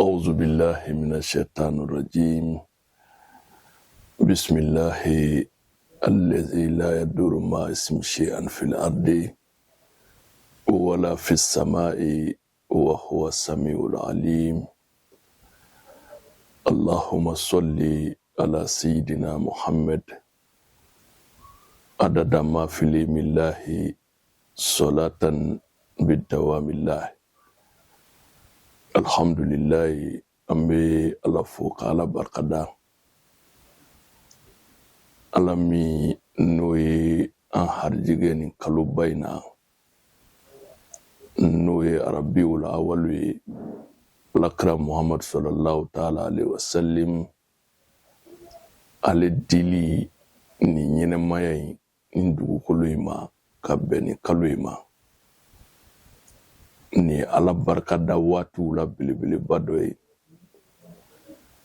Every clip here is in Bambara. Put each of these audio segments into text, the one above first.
أعوذ بالله من الشيطان الرجيم بسم الله الذي لا يدور ما اسم شيئا في الأرض ولا في السماء وهو السميع العليم اللهم صل على سيدنا محمد عدد ما في علم الله صلاة بدوام الله. Alhamdulilayi, an bɛ Ala fo ka Ala barikada, Ala min n'o ye an harijigɛ nin kaloba in na, n'o ye Arabiul Awalu ye, Alakira Muhamadu sallallahu taala alaihi wasallam ale dili nin ɲɛnɛmaya in nin dugukolo in ma ka bɛn nin kalo in ma. Nin ye Ala barikada waatiw la belebeleba dɔ ye,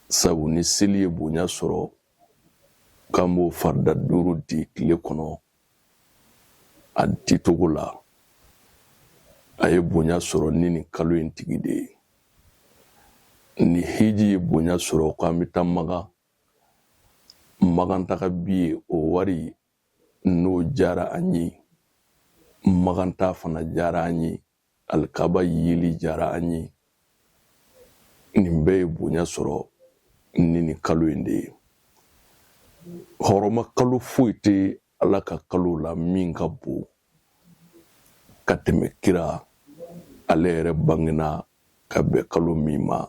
sabu ni seli ye bonya sɔrɔ k'an b'o farida 5 di tile kɔnɔ a dicogo la, a ye bonya sɔrɔ ni nin kalo in tigi de ye. Ni hiji ye bonya sɔrɔ k'an bɛ taa Makan, Makan taga biye o wari n'o diyara an ye, Makan taa fana diyara an ye, alikaba yeli diyara an ye, nin bɛɛ ye bonya sɔrɔ ni nin kalo in de ye. Hɔrɔma kalo foyi tɛ Ala ka kalo la min ka bon ka tɛmɛ kira ale yɛrɛ bangena ka bɛn kalo min ma.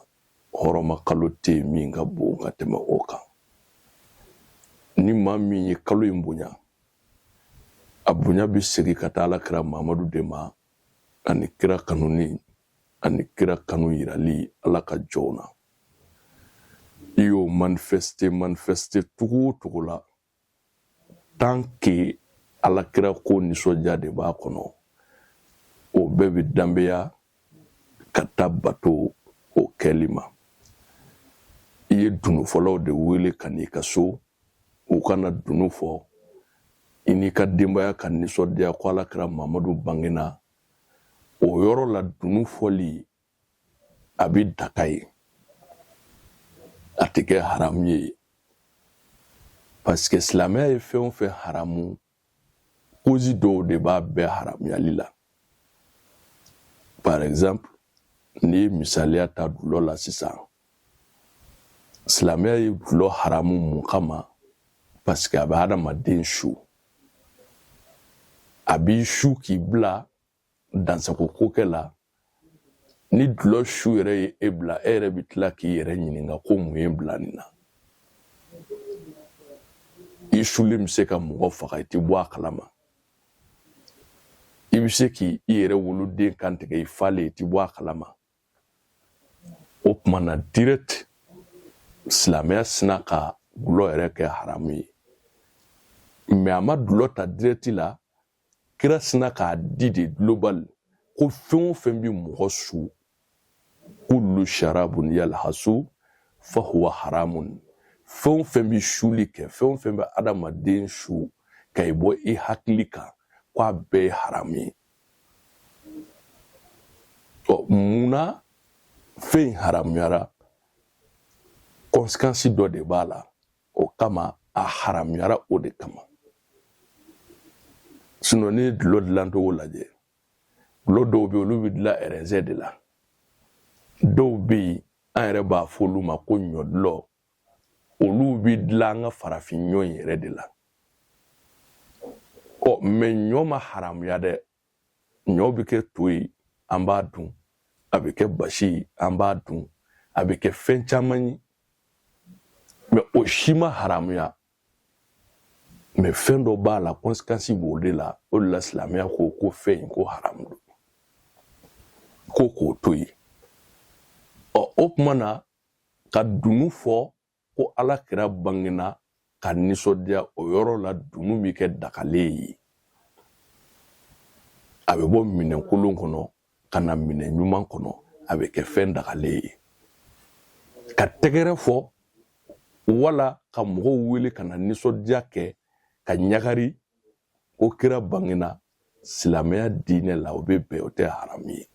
Hɔrɔma kalo tɛ yen min ka bon ka tɛmɛ o kan. Ni maa min ye kalo in bonya, a bonya bɛ segin ka taa Ala kira Mamadu de ma, ani kira kanuni, ani kira kanu yirali Ala ka jɔnw na. I y'o manifester cogo o cogo la, tant que Ala kira ko nisɔndiya de b'a kɔnɔ, o bɛɛ bɛ danbeya ka taa bato o kɛli ma. I ye dunufɔlaw de wele ka n'i ka so, u kana dunu fɔ, i n'i ka denbaya ka nisɔndiya ko Ala kira Mamadu bangena. O yɔrɔ la dunu fɔli a bɛ daga ye, a tɛ kɛ haramu ye, parce que silamɛya ye fɛn o fɛn haramu, cause dɔw de b'a bɛɛ haramuyali la. Par exemple, n'i ye misaliya ta dulɔ la sisan, silamɛya ye dulɔ haramu mun kama? Parce que a bɛ hadamaden su, a b'i su k'i bila dansago kokɛ la. Ni dulɔ su yɛrɛ ye e bila, e yɛrɛ bɛ tila k'i yɛrɛ ɲininka ko mun ye bila nin na. I sulen bɛ se ka mɔgɔ faga, i tɛ bɔ a kalama. I bɛ se k'i yɛrɛ woloden kantigɛ i falen, i tɛ bɔ a kalama. O tuma na direct silamɛya sina ka dulɔ yɛrɛ kɛ haramu ye. Mais a ma dulɔ ta direct la, kira sina k'a di de global ko fɛn o fɛn bɛ mɔgɔ su, kullu sharabun yalhasu fahuwa haramun. Fɛn o fɛn bɛ suli kɛ, fɛn o fɛn bɛ adamaden su ka i bɔ i hakili kan, k'a bɛɛ ye haramu ye. Ɔ, munna fɛn in haramuyara? Conséquence dɔ de b'a la, o kama a haramuyara, o de kama. Sinon n'i ye dulɔ dilancogo lajɛ, dulɔ dɔw bɛ yen, olu bɛ dilan raisin de la. Dɔw bɛ yen, an yɛrɛ b'a fɔ olu ma ko ɲɔdulɔ, olu bɛ dilan an ka farafin ɲɔ in yɛrɛ de la. Ɔ, mais ɲɔ ma haramuya dɛ. Ɲɔ bɛ kɛ to ye, an b'a dun, a bɛ kɛ basi ye, an b'a dun, a bɛ kɛ fɛn caman ye, mais o si ma haramuya. Mais fɛn dɔ b'a la, conséquence b'o de la. O de la silamɛya ko ko fɛn in ko haramu don, ko k'o to yen. Ɔ, o tuma na ka dunu fɔ ko Ala kira bangena ka nisɔndiya, o yɔrɔ la dunu bɛ kɛ dagalen ye. A bɛ bɔ minɛnkolon kɔnɔ ka na minɛn ɲuman kɔnɔ, a bɛ kɛ fɛn dagalen ye. Ka tɛgɛrɛ fɔ wala ka mɔgɔw wele ka na nisɔndiya kɛ ka ɲagari ko kira bangena, silamɛya diinɛ la o bɛ bɛn, o tɛ haramu ye.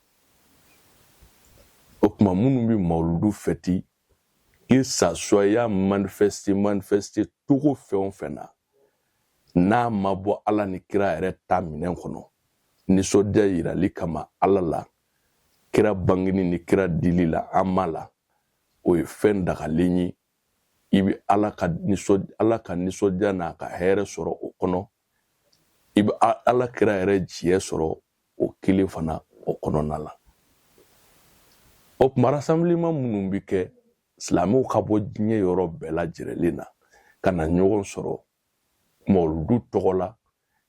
O tuma tuma minnu bɛ mawuludu fɛti, que ça soit i y'a manifester cogo fɛn o fɛn na, n'a ma bɔ Ala ni kira yɛrɛ ta minɛn kɔnɔ, nisɔndiya yirali kama Ala la, kira bangeni ni kira dili la an ma la, o ye fɛn dagalen ye. I bɛ Ala ka nisɔndiya n'a ka hɛrɛ sɔrɔ o kɔnɔ, i bɛ Ala kira yɛrɛ jiyɛ sɔrɔ o kelen fana o kɔnɔna la. O tuma rassemblement minnu bɛ kɛ, silamɛw ka bɔ diɲɛ yɔrɔ bɛɛ lajɛlen na ka na ɲɔgɔn sɔrɔ mawuludu tɔgɔ la,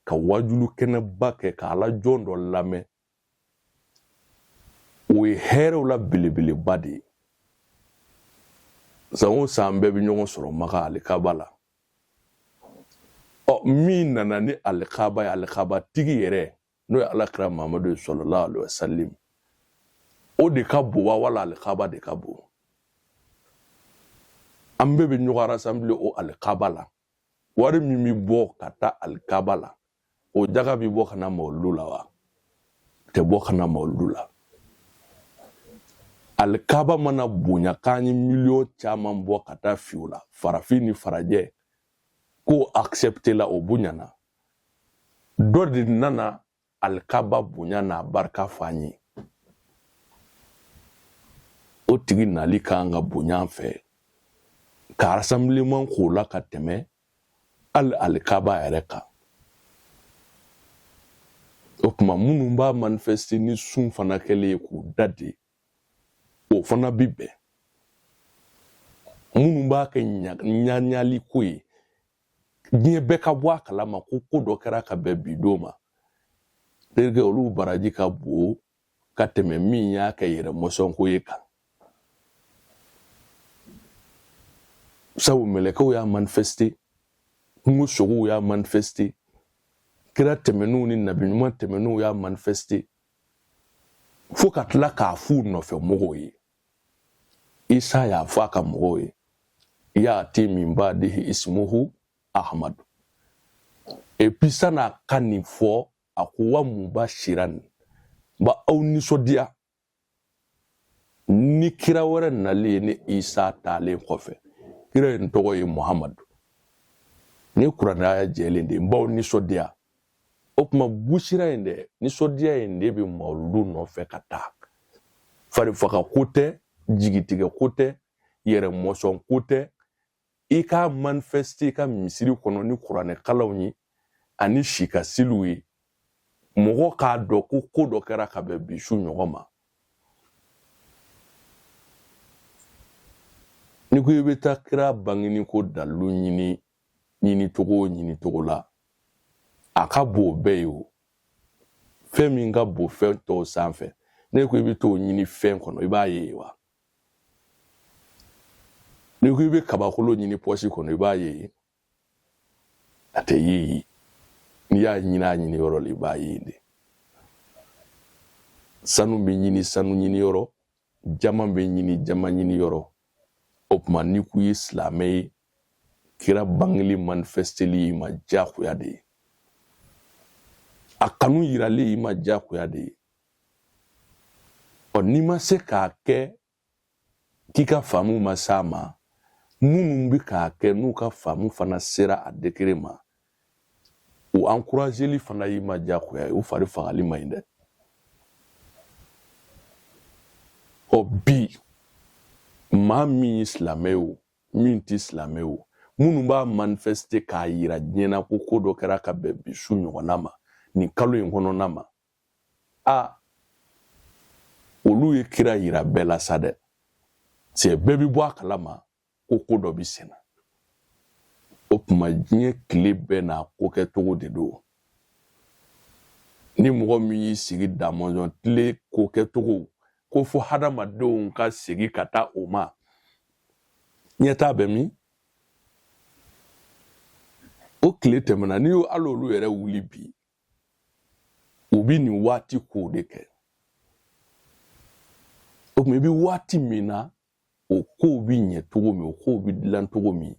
ka wajulu kɛnɛba kɛ, ka Ala jɔn dɔ lamɛn, o ye hɛrɛw la belebeleba de ye. San o san bɛɛ bɛ ɲɔgɔn sɔrɔ Maka alikaba la. Ɔ, min nana ni alikaba ye, alikaba tigi yɛrɛ, n'o ye Ala kira Mamadu ye sallallahu alaihi wasallam, o de ka bon wa, wala alikaba de ka bon? An bɛɛ bɛ ɲɔgɔn rassembler o alikaba la. Wari min bɛ bɔ ka taa alikaba la, o jaga bɛ bɔ ka na mawuludu la wa? Tɛ bɔ ka na mawuludu la. Alikaba mana bonya k'an ye miliyɔn caman bɔ ka taa fiyewu la, farafin ni farajɛ k'o accepter la, o bonyana. Dɔ de nana alikaba bonya n'a barika fɔ an ye. O tigi nali kan ka bonya an fɛ ka rassemblement k'o la ka tɛmɛ hali alikaba yɛrɛ kan. O tuma minnu b'a manifester ni sun fana kɛlen ye k'u da de, o fana bi bɛn. Minnu b'a kɛ ɲaɲali ko ye, diɲɛ bɛɛ ka bɔ a kalama ko ko dɔ kɛra ka bɛn bi don ma, terikɛ, olu baraji ka bon ka tɛmɛ min y'a kɛ yɛrɛ mɔsɔnko ye kan. Sabu mɛlɛkɛw y'a manifester, kungo sogow y'a manifester, kira tɛmɛnenw ni nabi ɲuman tɛmɛnenw y'a manifester, fo ka tila k'a f'u nɔfɛ mɔgɔw ye. Isa y'a fɔ a ka mɔgɔw ye, ya'ti min ba'dihi ismuhu Ahmadu. Et puis san'a ka nin fɔ, a ko wa mubashiran, n b'aw nisɔndiya ni kira wɛrɛ nalen ye ni Isa taalen kɔfɛ. Kira in tɔgɔ ye Muhamadu. Ni kuranɛ aya jɛlen de, n b'aw nisɔndiya. O tuma busira in dɛ, nisɔndiya in de bɛ mawuludu nɔfɛ ka taa. Farifaga ko tɛ, jigitigɛ ko tɛ, yɛrɛ mɔsɔn ko tɛ. I k'a manifester i ka misiri kɔnɔ ni kuranɛ kalanw ye ani sikasiliw ye, mɔgɔ k'a dɔn ko ko dɔ kɛra ka bɛn bi su ɲɔgɔn ma. N'i ko i bɛ taa kira bangeni ko dalilu ɲini ɲinicogo o ɲinicogo la, a ka bon o bɛɛ ye. O fɛn min ka bon fɛn tɔw sanfɛ, ne ko i bɛ t'o ɲini fɛn kɔnɔ, i b'a ye wa? N'i ko i bɛ kabakolo ɲini pɔsi kɔnɔ, i b'a ye? A tɛ ye yen. N'i y'a ɲini a ɲini yɔrɔ la, i b'a ye de. Sanu bɛ ɲini sanu ɲini yɔrɔ, jama bɛ ɲini jama ɲini yɔrɔ. O tuma n'i ko i ye silamɛ ye, kira bangeli manifesteli y'i ma diyagoya de ye, a kanu yirali y'i ma diyagoya de ye. Ɔ, n'i ma se k'a kɛ k'i ka faamu ma s'a ma, minnu bɛ k'a kɛ n'u ka faamu fana sera a degré ma, o encourageli fana y'i ma diyagoya ye. O fari fagali man ɲi dɛ. Ɔ, bi maa min ye silamɛ ye o, min tɛ silamɛ ye o, minnu b'a manifester k'a yira diɲɛ na ko ko dɔ kɛra ka bɛn bi su ɲɔgɔnna ma nin kalo in kɔnɔna ma, a olu ye kira yira bɛɛ la sa dɛ. C'est bɛɛ bɛ bɔ a kalama ko ko dɔ bɛ sen na. O tuma diɲɛ tile bɛɛ n'a ko kɛcogo de don. Ni mɔgɔ min y'i sigi damɔzɔn tile ko kɛcogo ko fo hadamadenw ka segin ka taa o ma, ɲɛtaa bɛ min? O tile tɛmɛna. N'i y'o hali olu yɛrɛ wuli bi, u bɛ nin waati kow de kɛ. O tuma i bɛ waati min na, o kow bɛ ɲɛ cogo min, o kow bɛ dilan cogo min,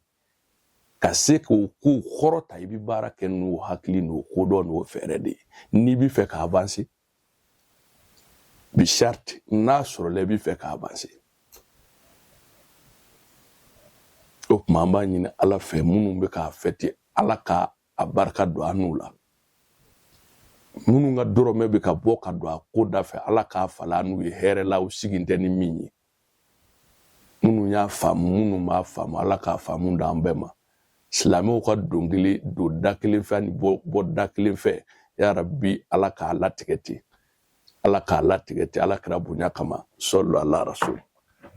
ka se k'o kow kɔrɔta, i bɛ baara kɛ n'o hakili n'o kodɔn n'o fɛɛrɛ de ye n'i bɛ fɛ ka avancer. Bi sharti n'a sɔrɔla i b'i fɛ k'a avancer. O tuma an b'a ɲini Ala fɛ, minnu bɛ k'a fêter, Ala ka a barika don an n'u la. Minnu ka dɔrɔmɛ bɛ ka bɔ ka don a ko da fɛ, Ala k'a falen an n'u ye hɛrɛ la, u sigin tɛ ni min ye. Minnu y'a faamu, minnu m'a faamu, Ala k'a faamu d'an bɛɛ ma. Silamɛw ka dɔnkili don da kelen fɛ ani bɔ da kelen fɛ, ya Rabbi, Ala k'a latigɛ ten, Ala k'a latigɛ ten, Ala kira bonya kama, sɔlu ala rasul.